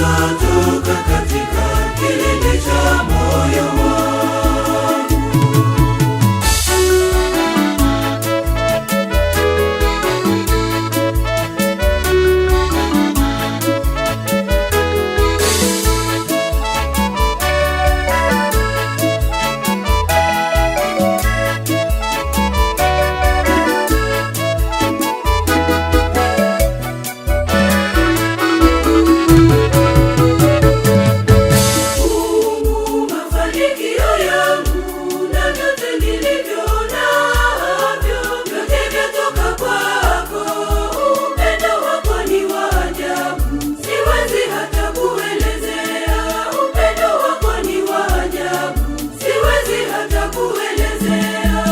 zinazotoka katika kilindi cha moyo wangu. Mungu, mafanikio yangu na vyote nilivyo navyo, vyote vyatoka kwako. Upendo wako ni wa ajabu, siwezi hata kuelezea. Upendo wako ni wa ajabu, siwezi hata kuelezea.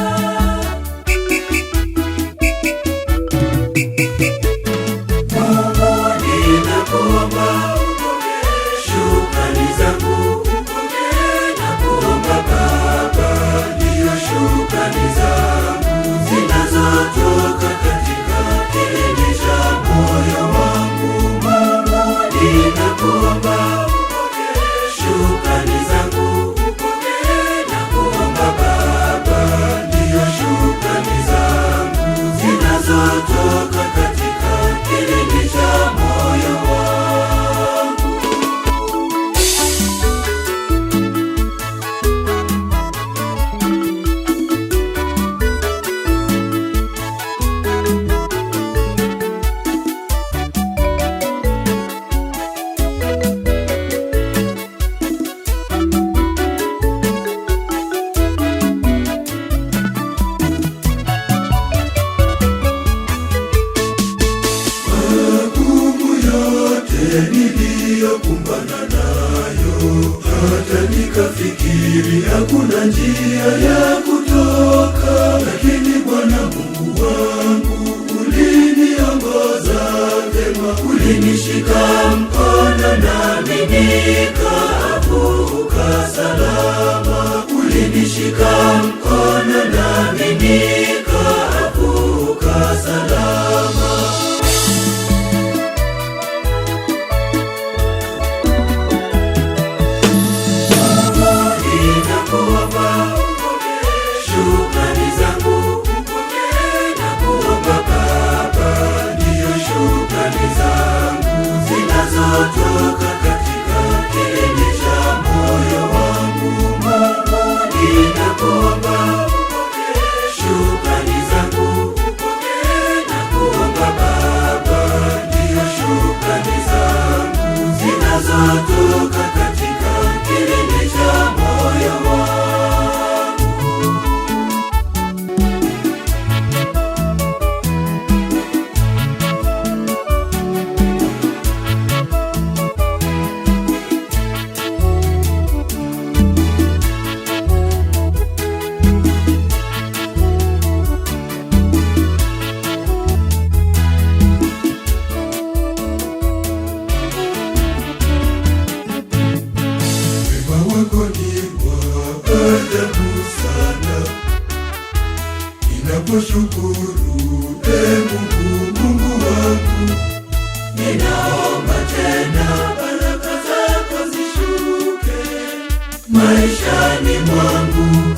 Mungu, ninakuomba upokee shukrani zangu, upokee nakuomba Baba, ndiyo shukrani zangu zinazotoka katika kilindi cha moyo wangu. Mungu, ninakuomba upokee shukrani zangu, upokee nakuomba Baba, ndiyo shukrani zangu zinazotoka katika kilindi cha moyo wangu. Magumu yote niliyokumbana nayo, hata nikafikiri hakuna njia ya kutoka, lakini Bwana Mungu wangu uliniongoza vyema, ulinishika mkono nami nikavuka salama, ulinishika mkono nami nikavuka salama. Ninakuomba upokee shukrani zangu, upokee nakuomba Baba, ndiyo shukrani zangu zinazotoka katika kilindi cha moyo wangu. Mungu, ninakuomba upokee shukrani zangu, upokee nakuomba Baba, ndiyo shukrani zangu zinazotoka katika kilindi cha moyo wangu. Wema wako ni wa ajabu sana, ninaposhukuru e Mungu, Mungu wangu, ninaomba tena baraka zako zishuke maishani mwangu.